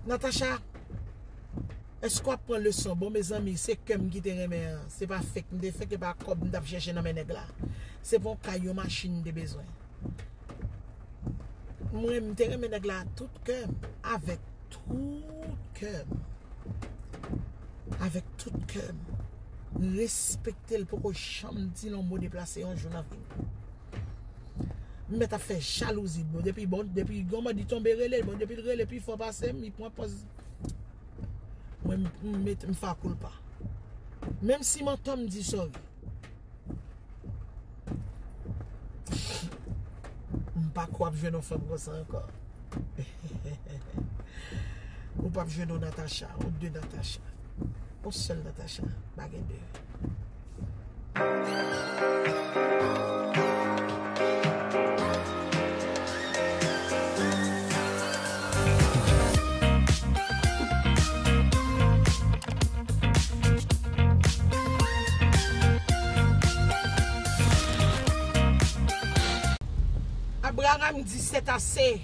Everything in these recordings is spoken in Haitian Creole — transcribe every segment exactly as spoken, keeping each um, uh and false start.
Natacha, èske w ap pran leson? Bon, mezanmi, se kè m ki te renmen an. Se pa fake m te fake, e pa kòb m t ap chèche nan men nèg la. Se pa yon kay, yon machin m te bezwen. Mwen, m te renmen nèg la ak tout kè m, avèk tout kè m. Avèk tout kè m. M respekte l, poko janm di l yon mo deplase yon jou nan vi m. M mèt ap fè jalouzi, bon, depi, bon, depi yon bandi tonbe rele, bon, depi l rele pi fò pase m, li pran pòz. Mwen, m, m met, m fè koulpa. Menm si mantò m di sorry. M pa kwè w ap jwenn yon fanm konsa ankò. Ou p ap jwenn yon Natacha, yon de Natacha. Yon sèl Natacha, pa gen de. Abraham di c'est assez.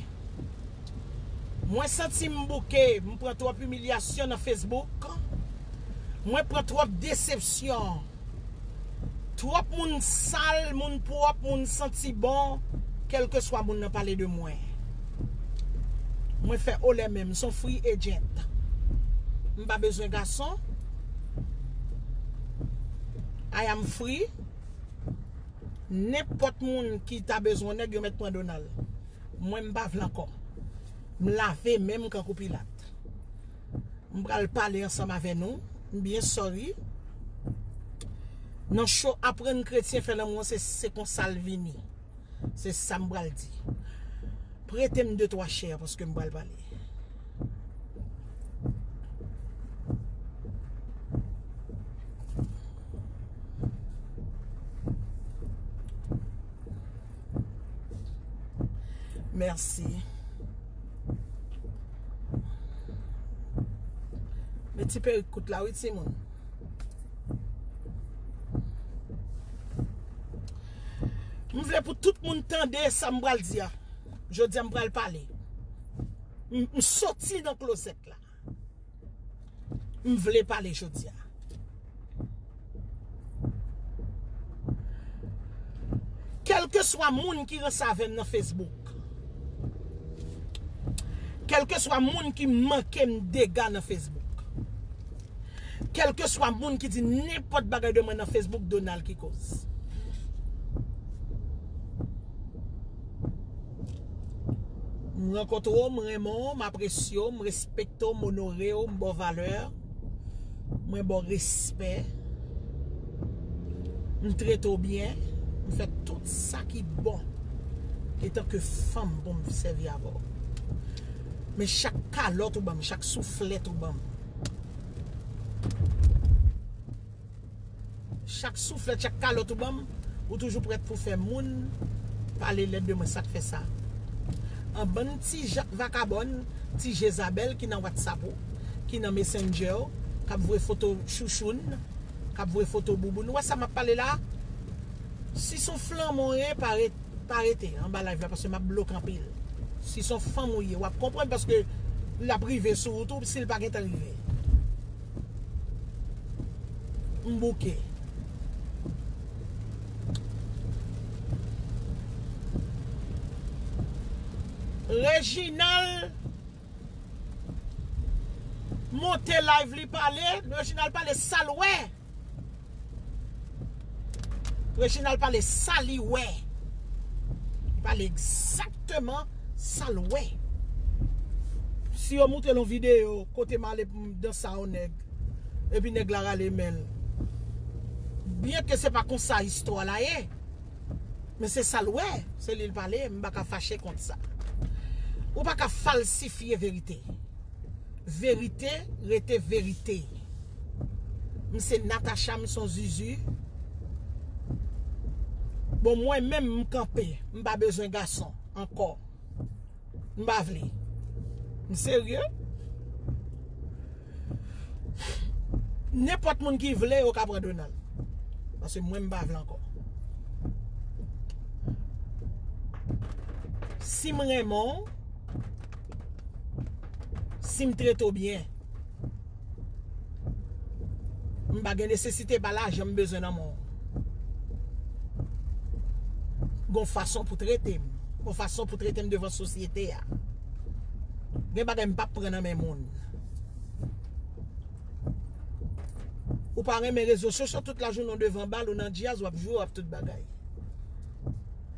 Mwen santi m bouke, m pran twòp imilyasyon nan Facebook. Mwen pran twòp desepsyon. Twòp moun sal, moun pwòp, moun santi bon, kèlkeswa moun nan pale de mwen. Mwen fè olè menm, m son free agent. M pa bezwen gason. I am free. Nenpòt moun ki ta bezwen nèg, yo mèt pran Donald. Mwen, m pa vle ankò. M lave men m kankou Pilat. M pral pale ansanm avè nou. M byen sorry. Nan show Aprann Kretyen Fè Lanmou an, se, se konsa l vini. Se sa m pral di. Prete m de twa chè paske m pral pale. Mèsi. Men ti perik kout la wi timoun. M vle pou tout moun tande sa m pral di a. Jodi a m pral pale. M, m soti nan klozèt la. M vle pale jodi a. Kèlkeswa moun ki ranse avè m nan Facebook, kèlkeswa moun ki manke m dega nan Facebook, kèlkeswa moun ki di nenpòt bagay de mwen nan Facebook, Donald ki koz. M rankontre w, m renmen w, m apresye w, m respekte w, m onore w, m ba w valè, mwen ba w respè, m trete w byen, m fè tout sa ki bon etanke fanm pou m sèvi avè w. Men chak kalòt ou ban m, chak souflèt ou ban m, chak souflèt, chak kalòt ou ban m, ou toujou prèt pou fè moun pale lèd de mwen. Sa k fè sa? An bann ti ja-, vakabòn, ti Jezabèl ki nan WhatsApp ou, ki nan Messenger ou, k ap voye foto chouchoun, k ap voye foto bouboun. Ou wè sa m ap pale la? Si s on flanmon ye, pa ret-, pa rete anba live la, paske m ap bloke anpil. Si s on fanm ou ye, w ap konprann, paske l ap rive sou ou tou, si l pa gentan rive. M bouke. Reginald monte live, li pale, Reginald pale sa l wè. Reginald pale sa li wè. Li pale egzakteman sa l wè. Si yo moutre l yon videyo kote m ale pou m danse a yon nèg, epi nèg la rale men l, byenke se pa konsa istwa la ye, men se sa l wè, se li l pale, m pa ka fache kont sa. Ou pa ka falsifye verite. Verite rete verite. M se Natacha, m se yon zuzu. Bon, mwen menm, m kanpe. M pa bezwen gason ankò. M pa vle. M serye. Nenpòt moun ki vle, yo ka pran Donald. Paske mwen, m pa vle ankò. Si m renmen w, Si m trete w byen, m pa gen nesesite, pa lajan m bezwen nan men w. Gon fason pou trete m. Gon fason pou trete m devan sosyete a. Gen bagay m p ap pran nan men moun. Ou pa renmen rezo sosyo, tout lajounen w devan bal, ou nan djaz, w ap jwe, w ap tout bagay.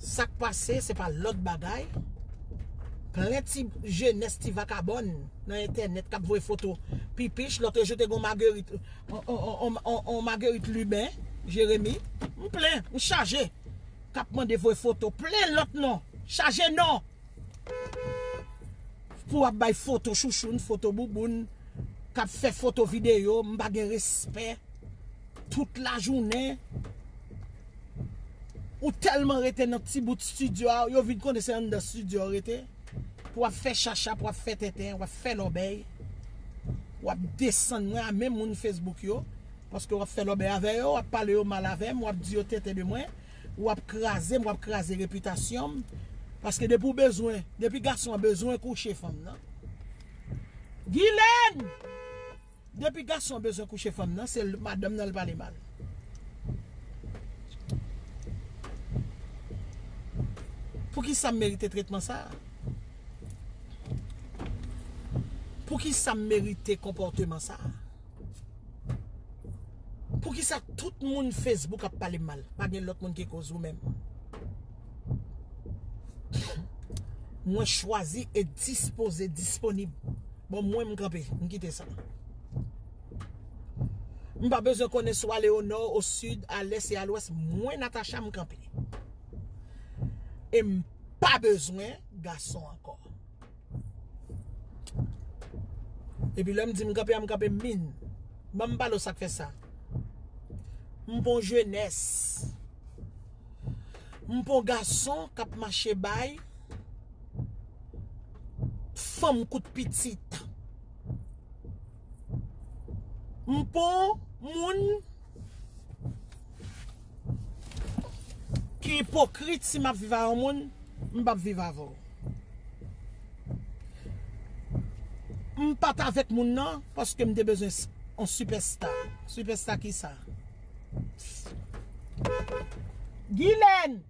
Sa k pase, se pa lòt bagay. Plen ti jenès, ti vakabòn nan entènèt k ap voye foto pipich. Lòt jou, te gen yon Marguerite, on, on Marguerite Lubin, Jeremi. M plen, m chaje. K ap mande voye foto. Plen lòt non. Chaje non. Pou w ap bay foto chouchoun, foto bouboun, k ap fè foto videyo, m pa gen respè. Tout lajounen, ou tèlman rete nan ti bout estidyo a, yo vin konnen se anndan estidyo a w rete. Pou w ap fè chacha, pou w ap fè tenten, w ap fè lòbèy, w ap desann mwen a menm moun Facebook yo, paske w ap fè lòbèy avè yo, w ap pale yo mal avè m, w ap di yo tenten de mwen, w ap kraze m, w ap kraze repitasyon m, paske depi w bezwen, depi gason an bezwen kouche fanm nan, Gilène! Depi gason an bezwen kouche fanm nan, se l-, madanm nan l pale mal. Poukisa m merite tretman sa a? Poukisa m merite konpòteman sa a? Poukisa tout moun Facebook ap pale m mal? Pa gen lòt moun ki koz ou menm. Mwen chwazi e dispoze, disponib. Bon, mwen, m kanpe, m kite sa. M pa bezwen konnen si w ale o nò, o sid, a lès e a lwès. Mwen, Natacha, m kanpe. E m pa bezwen gason ankò. Epi lè m di m kanpe a, m kanpe min. Ban m pale w sa k fè sa. M pa yon jenès. M pa yon gason k ap mache bay fanm kout pitit. M pa yon moun ki ipokrit. Si m ap viv a yon moun, m p ap viv avè w. M pa t avèk moun nan paske m te bezwen s-, yon sipèsta. Sipèsta ki sa? Gilène!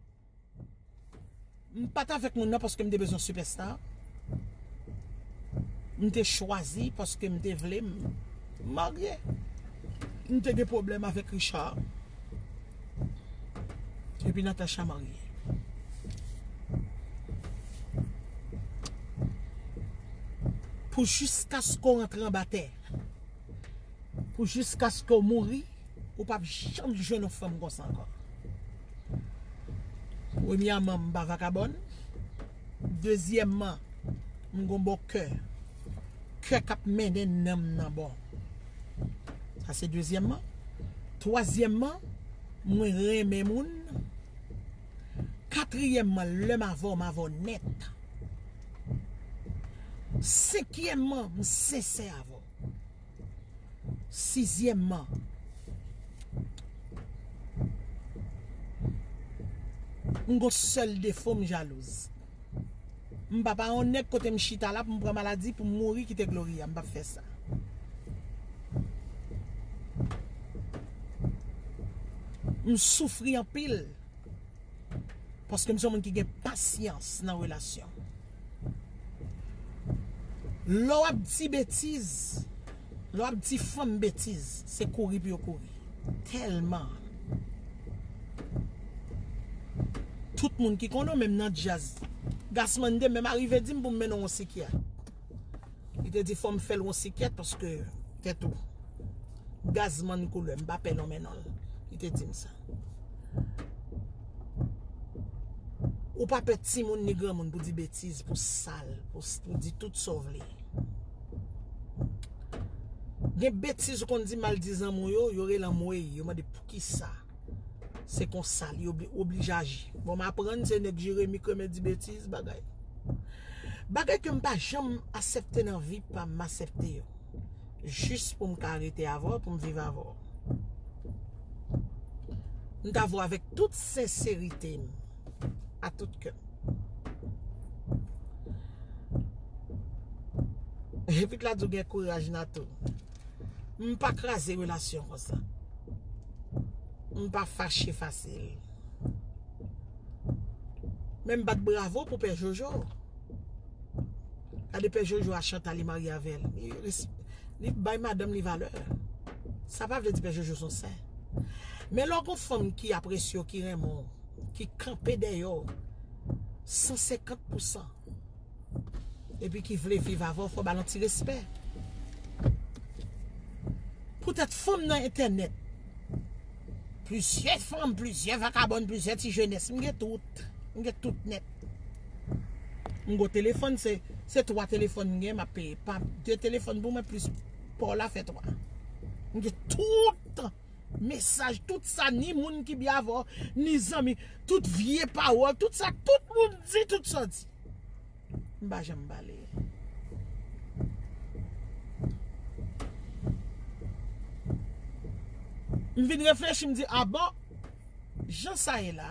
M pa t avèk moun nan paske m te bezwen sipèsta. M te chwazi paske m te vle m marye. M te gen pwoblèm avèk Richard. Epi Natacha marye. Pou jiskaske w rantre anba tè. Pou jiskaske w mouri, ou p ap janm jwenn yon fanm konsa ankò. Premyèman, m pa vakabòn. Dezyèmman, m gon bon kè. Kè k ap mennen nanm nan bon. Sa se dezyèmman. Twazyèmman, mwen renmen moun. Katriyèmman, lè m avè w, m avè w nèt. Senkyèmman, m sensè avè w. Sizyèmman, m gon sèl defo, m jalouz. M pa pa yon nèg kote m chita la pou m pran maladi pou m mouri kite Gloria, m p ap fè sa. M soufri anpil. Paske m se yon moun ki gen pasyans nan relasyon. Lè w ap di betiz, lè w ap di fanm betiz, se kouri pou yo kouri. Tèlman. Tout moun ki konnen w menm nan djaz. Gasman te menm arive di m pou m mennen w yon sikyat. Li te di fò m fè l yon sikyat paske tèt ou. Gazman koulè, m pa pè nonmen non l. Li te di m sa. Ou pa pè timoun ni granmoun pou di betiz, pou sal, pou, pou di tout sa w vle. Gen betiz ou konn di mal di zanmi w yo, yo rele anmwey, yo mande poukisa. Se konsa li obli-, oblije aji. Bon, m aprann se nèg Jeremi Kremen di betiz, bagay. Bagay ke m pa janm aksepte nan vi pa m, m aksepte yo. Jis pou m ka rete avè w, pou m viv avè w. M ta voye avèk tout senserite m, a tout kè m. Evit la di w gen kouraj nan tou. M pa kraze relasyon konsa. M pa fache fasil. Men m bat bravo pou Pè Jojo. Gade Pè Jojo a Chantal li marye avè l. Li res-, li bay madanm li valè. Sa pa vle di Pè Jojo se yon sen. Men lè w gon fanm ki apresye w, ki renmen w, ki kanpe dèyè w san senkant pousan, epi ki vle viv avè w, fò ba l yon ti respè. Poutèt fanm nan entènèt, plizyè fanm, plizyè vakabòn, plizyè ti jenès, m gen tout. M gen tout nèt. M gon telefòn, se, se twa telefòn m gen, m ap peye. Pa de telefòn pou mwen, plis pa w la fè twa. M gen tout mesaj, tout sa, ni moun ki byen avè w, ni zanmi, tout vye pawòl, tout sa, tout moun di, tout sa w di. M pa janm pale. M vin reflechi, m di, a bon, jan sa ye la,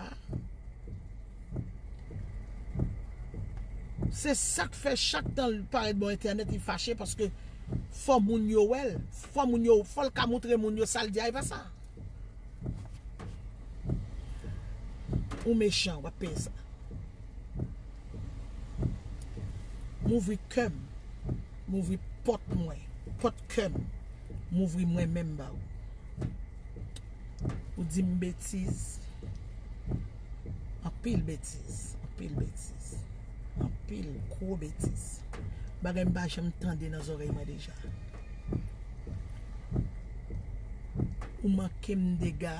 se sa k fè chak tan l parèt bò entènèt, li fache paske fò moun yo wè l, fò moun yo, fò l ka montre moun yo sa l di a, e pa sa. Ou mechan, w ap peye sa. M ouvri kè m, m ouvri pòt mwen, pòt kè m, m ouvri mwen menm ba ou. Ou di m betiz, anpil betiz, anpil betiz, anpil gwo betiz. Bagay m pa janm tande nan zòrèy mwen deja. Ou manke m dega.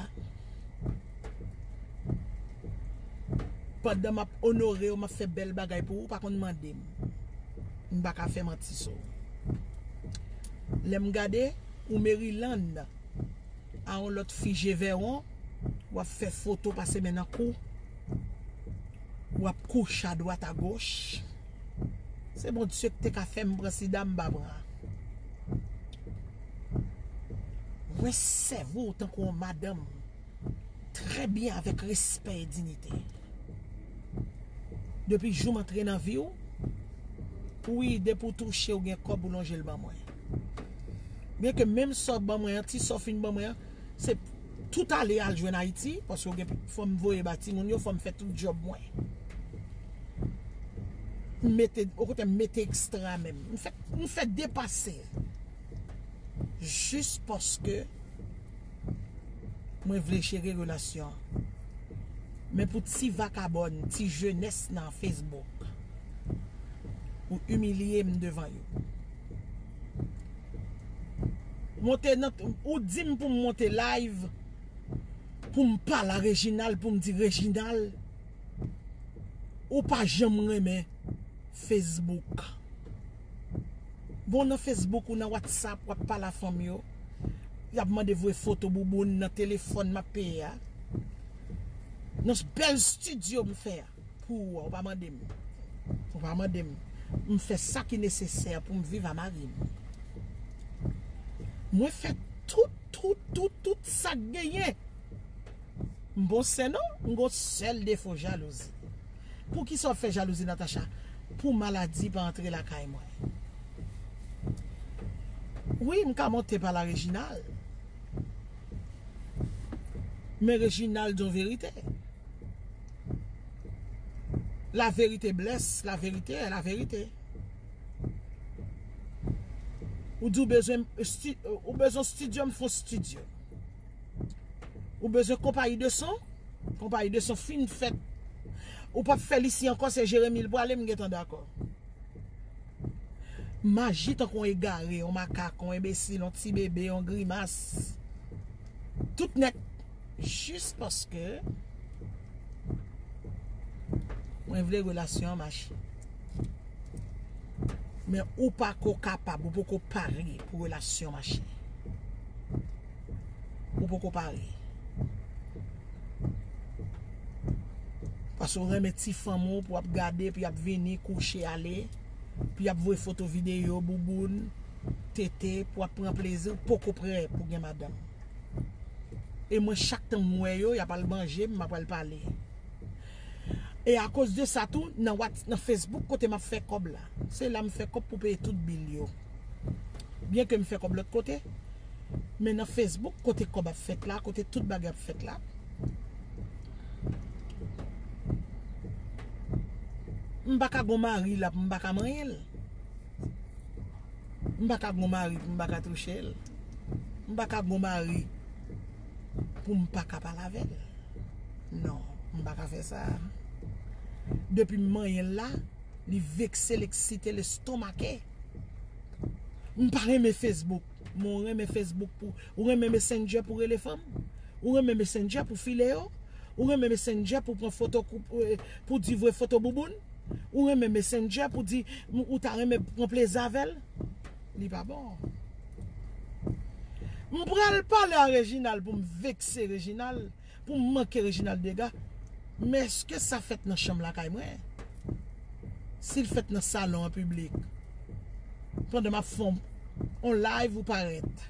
Pandan m ap onore w, m ap fè bèl bagay pou ou, ou pa konn mande m. M pa ka fè manti sou ou. Lè m gade, ou Maryland, a yon lòt fi je vèwon, w ap fè foto pase men nan kou, w ap kouche adwat agoch. Se Bondye ki te ka fè m pran sida, m pa pran. Mwen sèvi w tankou yon madanm, trè byen, avèk respè e diyite. Depi jou m antre nan vi w, wi, depi w touche, w gen kòb, ou lonje l ban mwen. Byenke menm sa w ban mwen an, ti sa w fin ban mwen an, se tout ale al jwenn Ayiti, paske w gen, fò m voye ba timoun yo, fò m fè tout djòb mwen. M mete, okontrè, m mete ekstra menm. M fè, m fè depase. Jis paske mwen vle jere relasyon an. Men pou ti vakabòn, ti jenès nan Facebook, ou imilye m devan yo. Monte nan, ou di m pou m monte live, pou m pale a Reginald, pou m di Reginald, ou pa janm renmen Facebook. Bon, nan Facebook ou nan WhatsApp, w ap pale a fanm yo. Y ap mande voye foto bouboun nan telefòn m ap peye a. Nan bèl estidyo m fè a pou ou a, ou pa mande m. Ou pa mande m. M fè sa ki nesesè pou m viv a mari m. Mwen fè tout, tout, tout, tout sa k genyen. M bon sen non, m gon sèl defo, jalouzi. Poukisa w ap fè jalouzi, Natacha? Pou maladi pa antre lakay mwen. Wi, m ka monte pale a Reginald. Men Reginald di yon verite. La vérité blesse, la vérité est la vérité. Ou di w bezwen sti-, ou bezwen estidyo, m fè yon estidyo. Ou bezwen konpayi de son, konpayi de son fin fèt. Ou p ap fè l isi ankò, se Jeremi l prale, m gentan dakò. M aji tankou yon egare, yon makak, yon enbesil, yon ti bebe, yon grimas. Tout nèt. Jis paske mwen vle relasyon an mache. Men ou pako kapab, ou poko pare pou relasyon mache. Ou poko pare. Paske w renmen ti fanm ou pou w ap gade, pou y ap vini, kouche, ale, pou y ap voye foto videyo, bouboun, tete, pou w ap pran plezi, ou poko prè pou gen madanm. E mwen, chak tan m wè yo, y ap al manje, m ap al pale. E akoz de sa tou, nan Whats-, nan Facebook kote m ap fè kòb la. Se la m fè kòb pou peye tout bil yo. Byen ke m fè kòb lòt kote, men nan Facebook, kote kòb ap fèt la, kote tout bagay ap fèt la, m pa ka gon mari la pou m pa ka manyen l. M pa ka gon mari pou m pa ka touche l. M pa ka gon mari pou m pa ka pale avè l. Non, m pa ka fè sa. Depi m manyen l la, li vekse, l eksite, l estomake. M pa renmen Facebook. Men w renmen Facebook pou, ou renmen Messenger pou rele fanm? Ou renmen Messenger pou file yo? Ou renmen Messenger pou pran foto, pou, pou, pou di vre foto bouboun? Ou renmen Messenger pou di ou ta renmen pran plezi avè l? Li pa bon. M pral pale a Reginald pou m vekse Reginald, pou m manke Reginald dega. Men èske sa fèt nan chanm lakay mwen? Si l fèt nan salon an piblik, pandan m ap fè yon live ou parèt.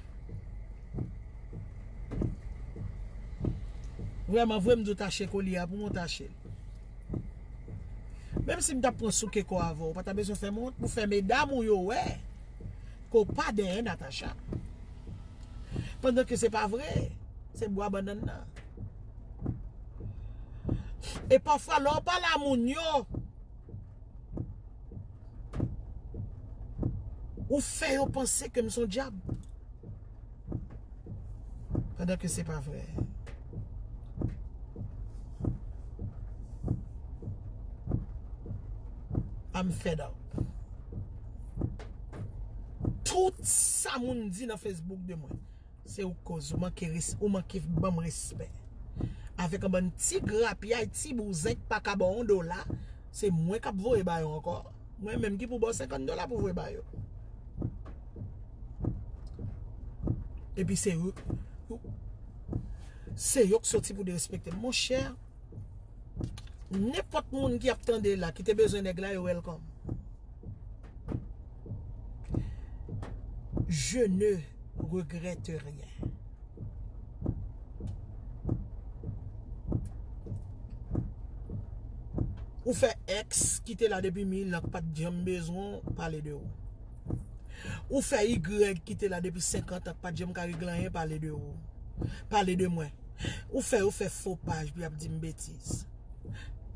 Vrèman vre, m di w tache kolye a pou mwen tache l. Menm si m t ap pran souke kò avè w, ou pa ta bezwen fè m wont pou fè medam ou yo wè ke w pa dèyè Natacha. Pandan ke se pa vre, se bwa bannann nan. E pafwa, lè w pale a moun yo, ou fè yo panse ke m se yon dyab. Pandan ke se pa vre. I'm fed up. Tout sa moun di nan Facebook de mwen, se ou k koz, ou manke res-, ou manke ban m respè. Avèk yon bann ti grapyay, ti bouzen k pa ka ba w yon dola, se mwen k ap voye ba yo ankò. Mwen menm ki pou ba w senkant dola pou voye ba yo. Epi se yo, se yo k soti pou derespekte m. Monchè, nenpòt moun ki ap tande la, ki te bezwen nèg la, yo welcome. Je ne regrette rien. Ou fè èks ki te la depi mil an k pa t janm bezwen w, pale de ou. Ou fè igrèg ki te la depi senkant an k pa t janm ka regle anyen, pale de ou. Pale de mwen. Ou fè yo fè fo paj pou y ap di m betiz.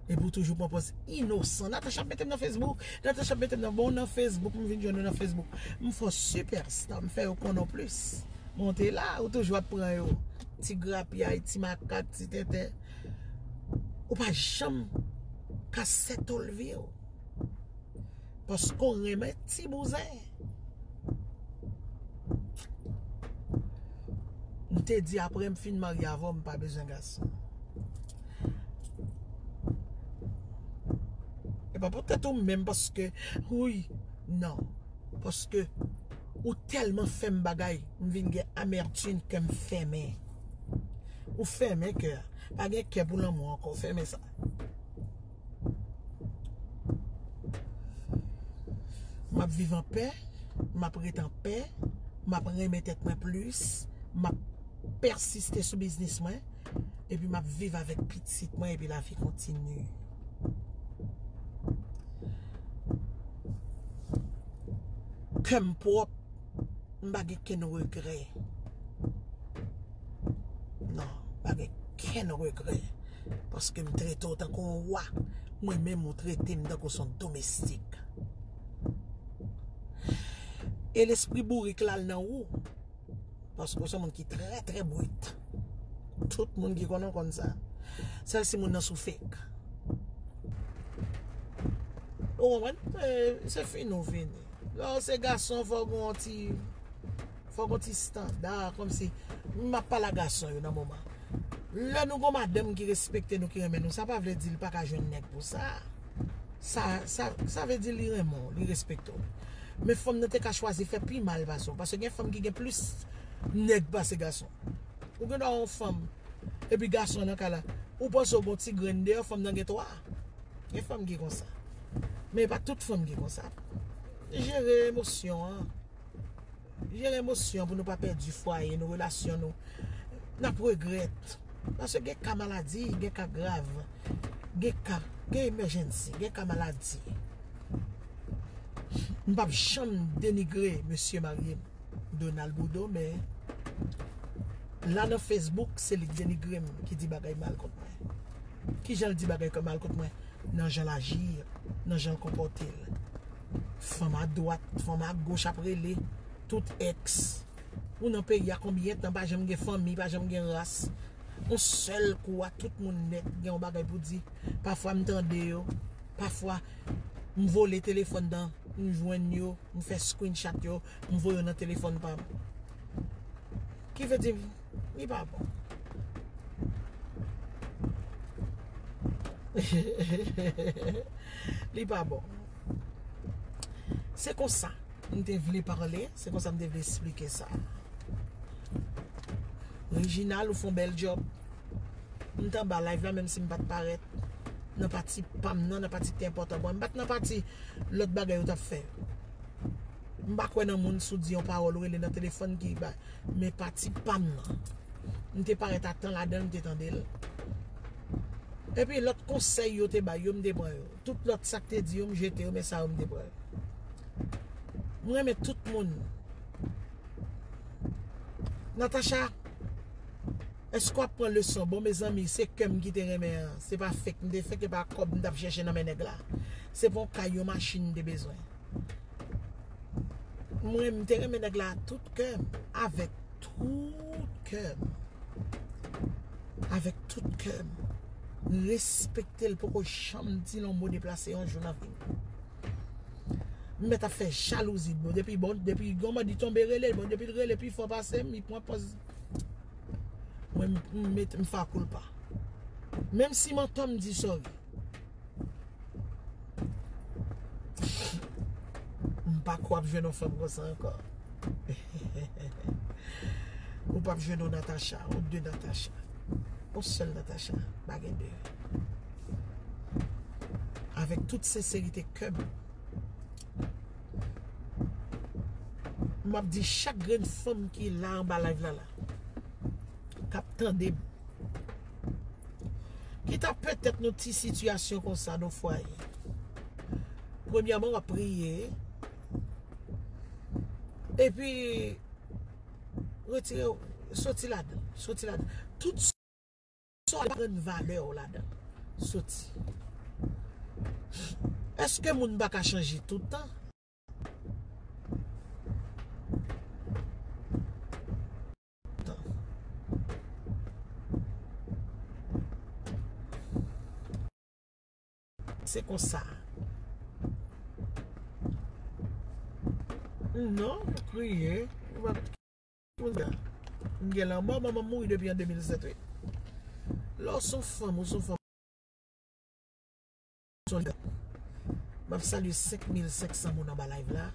Epi w toujou pran pòz inosan. Natacha ap mete m nan Facebook. Natacha ap mete m nan, bon, nan Facebook, m vin jwenn ou nan Facebook. M fè w sipèsta, m fè yo konnen w plis. Men w te la, ou toujou ap pran yo. Ti grapyay, ti makak, ti tenten. Ou pa janm ka sètòl vi w. Paske w renmen ti bouzen. M te di apre m fin marye avè w, m pa bezwen gason. E pa poutèt ou menm, paske, wi, non. Paske ou tèlman fè m bagay, m vin gen amètim, kè m fèmen. Ou fèmen kè a. Pa gen kè pou lanmou ankò, fèmen sa. M ap viv an pè, m ap ret an pè, m ap renmen tèt mwen plis, m ap pèsiste sou biznis mwen, epi m ap viv avèk pitit mwen, epi lavi kontinye. Kè m pwòp, m pa gen kenn regrè. Non, m pa gen kenn regrè. Paske m trete w tankou yon wa. Mwen menm, ou trete m tankou s on domestik. E lespri bourik la al nan ou. Paske w se yon moun ki trè, trè brit. Tout moun ki konnen w konn sa. Sèl si moun nan sou fake. Ou konprann? E, se fini ou fini. Lè w se gason, fò w gen yon ti, fò w gen yon ti standa, kòmsi, m ap pale a gason yo nan moman. Lè nou gen yon madanm ki respekte nou, ki renmen nou, sa pa vle di li pa ka jwenn nèg pou sa. Sa, sa, sa vle di li renmen w, li respekte w. Men fanm nan te ka chwazi fè pi mal pase w, paske gen fanm ki gen plis nèg pase gason. Ou gen dwa yon fanm, epi gason nan kay la. Ou panse w gen yon ti grenn deyò, fanm nan gen twa. Gen fanm ki konsa. Men e pa tout fanm ki konsa. Jere emosyon an. Jere emosyon pou nou pa pèdi fwaye nou, relasyon nou. N ap regrèt. Paske gen ka maladi, gen ka grav. Gen ka, gen emèjènsi, gen ka maladi. M p ap janm denigre mesye marye m. Donald Boudon, men la nan Facebook, se li k denigre m, ki di bagay mal kont mwen. Kijan l di bagay k mal kont mwen? Nan jan l aji, nan jan l konpòte l. Fanm adwat, fanm agoch ap rele, tout èks. Ou nan peyi a konbyen tan, pa janm gen fanmi, pa janm gen ras. Yon sèl kou a, tout moun nèt gen yon bagay pou di. Pafwa m tande yo, pafwa m vole telefòn nan, m jwenn yo, m fè screenshot yo, m voye yo nan telefòn pa m. Ki vle di, li pa bon. Li pa bon. Se konsa m te vle pale, se konsa m te vle esplike sa. Reginald, ou fè yon bèl djòb. M t anba live la, menm si m pa t parèt. Nan pati pa m nan, nan pati ki te enpòtan pou mwen. M pa t nan pati lòt bagay yo t ap fè. M pa kwè nan moun si w di yon pawòl, ou rele nan telefòn ki ba. Men pati pa m nan. M te parèt a tan ladan l, m te tande l. Epi lòt konsèy yo te bay yo, m te pran yo. Tout lòt sa k te di yo, m jete yo, men sa yo m te pran yo. M renmen tout moun. Natacha, èske w ap pran leson? Bon, mezanmi, se kè m ki te renmen an. Se pa fake m te fake, e pa kòb m t ap chèche nan men nèg la. Se pa yon kay, yon machin m te bezwen. Mwen, m te renmen nèg la ak tout kè m, avèk tout kè m. Avèk tout kè m. M respekte l, poko janm di l yon mo deplase yon jou nan vi m. M mèt ap fè jalouzi, bon, depi, bon, depi yon bandi tonbe rele, bon, depi l rele pi fò pase m, li pran pòz. Mwen, m, m met, m fè koulpa. Menm si mantò m di sorry. M pa kwè w ap jwenn yon fanm konsa ankò. Ou p ap jwenn yon Natacha, yon de Natacha. Yon sèl Natacha, pa gen de. Avèk tout senserite kè m, m ap di chak grenn fanm ki la anba live la la, k ap tande m, ki ta petèt nan ti sitiyasyon konsa, nan fwaye. Premyèman, w ap priye. Epi, retire, soti ladan, soti ladan. Tout sa w aprann valè w ladan. Soti. Èske moun pa ka chanje tout tan? Se konsa. Non, kriye. M gen lanmò, manman m mouri depi an de mil sèt, wi. Lè w se yon fanm, ou se yon fanm. M ap salye senk mil senk san moun anba live la.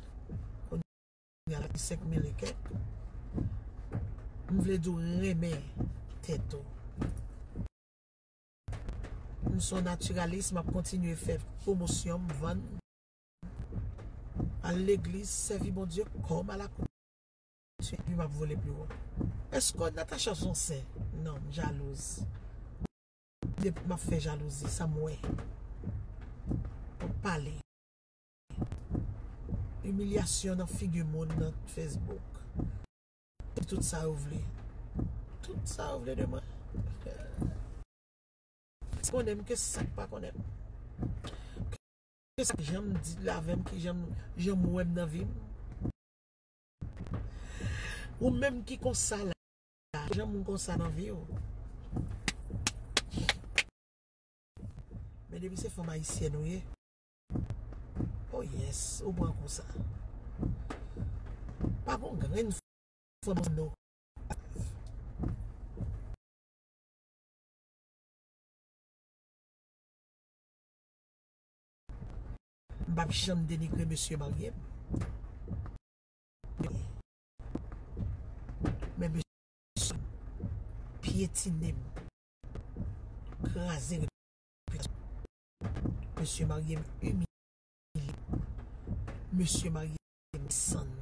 Kounye a la, senk mil e kèk. M vle di w renmen tèt ou. M se yon natiralis, m ap kontinye fè pwomosyon, m vann. Al legliz, sèvi Bondye kòm a la Epi m ap vole pi wo. Èske Natacha se yon sen? Non, m jalouz. Depi m ap fè jalouzi, sa m wè. Pou pale. Imilyasyon nan figi moun nan Facebook. Tout sa yo vle. Tout sa yo vle de mwen. Konnen m ke sa k pa konnen m. Ki sa k janm di l avè m, ki janm, janm wè m nan vi m? Ou menm ki konsa la, janm ou konsa nan vi w? Men depi se fanm ayisyèn ou ye, oh yes, ou pran kou sa. Pa gon grenn fanm non. M p ap janm denigre mesye marye m. Men mesye pyetine m, kraze repitasyon. Mesye marye m imilye. Mesye marye m desann.